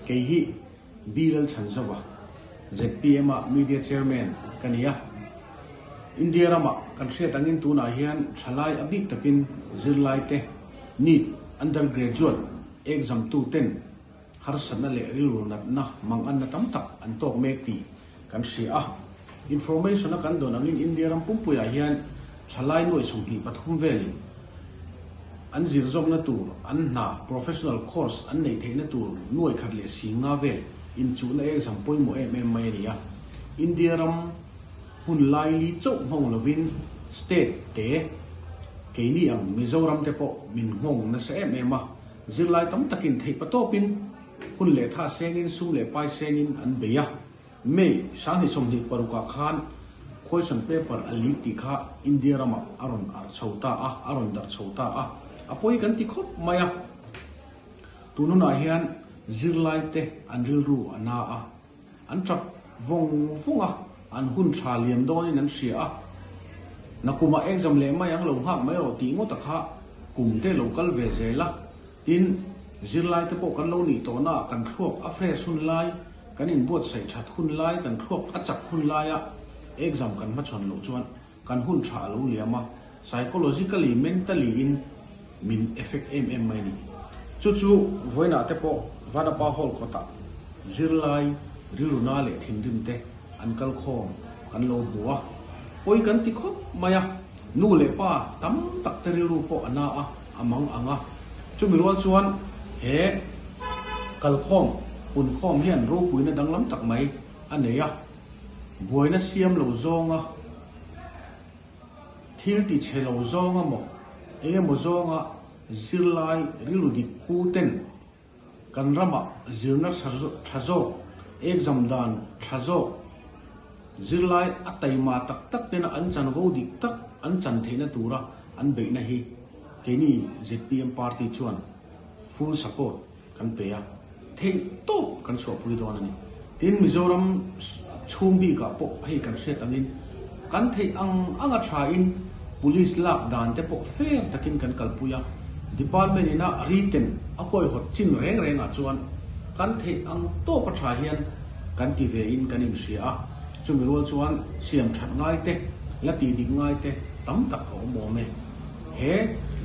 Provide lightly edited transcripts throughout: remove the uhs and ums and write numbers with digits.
Kei hi B Lalchhanzova, zpm a Media Chairman ka ni a. India ramah kan hriat angin tunah hian thalai a bik takin zirlaite NEET undergraduate exam tu ten harsatna leh rilru natna manganna tam tak an tawk mek tih kan hria a. Information a kan dawn angin India ram pumpuiah hian thalai nuai 23 velin an zir zawkna tur an hna professional course an neih theihna tur nuai khat leh singa vel inchuhna exam pawimawh em em mai a ni a. India ram hun laili chauh nghawng lovin state te keini ang Mizoram te pawh min nghawng nasa em em a. Zirlai tam takin theih patawpin hun leh tha sengin sum leh pai sengin an bei a. May 2026 ah khan question paper a leak tih kha India ramah a rawn arh chho ta a, a rawn darh chho ta a. A pawi kan ti khawp mai a. Tun hunah hian zirlai te an rilru a na a, an tap vawng vawng a, an hun tha liam dawnin an hria a. Nakumah exam leh mai ang lo nghak mai rawh tih ngawt a kha kum te lo kal ve zel a. Tin, zirlai te pawh kan lo nih tawhna ah kan thluak a fresh hun lai, kan inbuatsaih that hun lai, kan thluak a chak hun laia exam kan hmachhawn loh chuan kan hun tha a lo liam a, psychologically, mentally in min effect em em mai a ni. Chu chu vawiinah te pawh Vanapa Hall kawtah zirlai rilruna leh thinrim te an kal khawm kan lo hmu a, pawi kan ti khawp mai a, nu leh pa tam tak te rilru pawh a na a, a mang ang a. Chumi rual chuan he kalkhawm punkhawm hian ropuina danglam tak mai a nei a, buaina siam lo zawnga thil ti chhe lo zawnga maw eng emaw zawnga zirlai rilru dik pu ten Kan ramah zirna tha zawk, exam dan tha zawk, zirlai a taima tak tak tena an chanvo dik tak an chan theihna tura an beihna hi keini zpm party chuan full support kan pe a, theih tawp kan chhuahpui dawn a ni. Tin, Mizoram chhung bikah pawh hei kan hriat angin kan theih ang ang a thain Police lak dan te pawh fair takin kan kalpui a, Department ina written a huaihawt chin reng rengah chuan kan theih ang tawp a tha hian kan ti ve in kan inhria a, chumi rual chuan siam that ngai te, la tih dik ngai te tam tak a awm awm e. He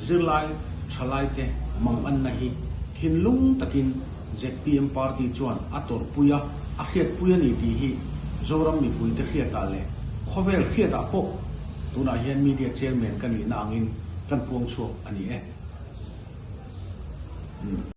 zirlai thalai te manganna hi thinlung takin zpm party chuan a tawrhpui a, a hriatpui a ni tih hi Zoram mipuite hriatah leh khawvel hriatah pawh tunah hian media chairman ka nihna angin kan puang chhuak a ni e.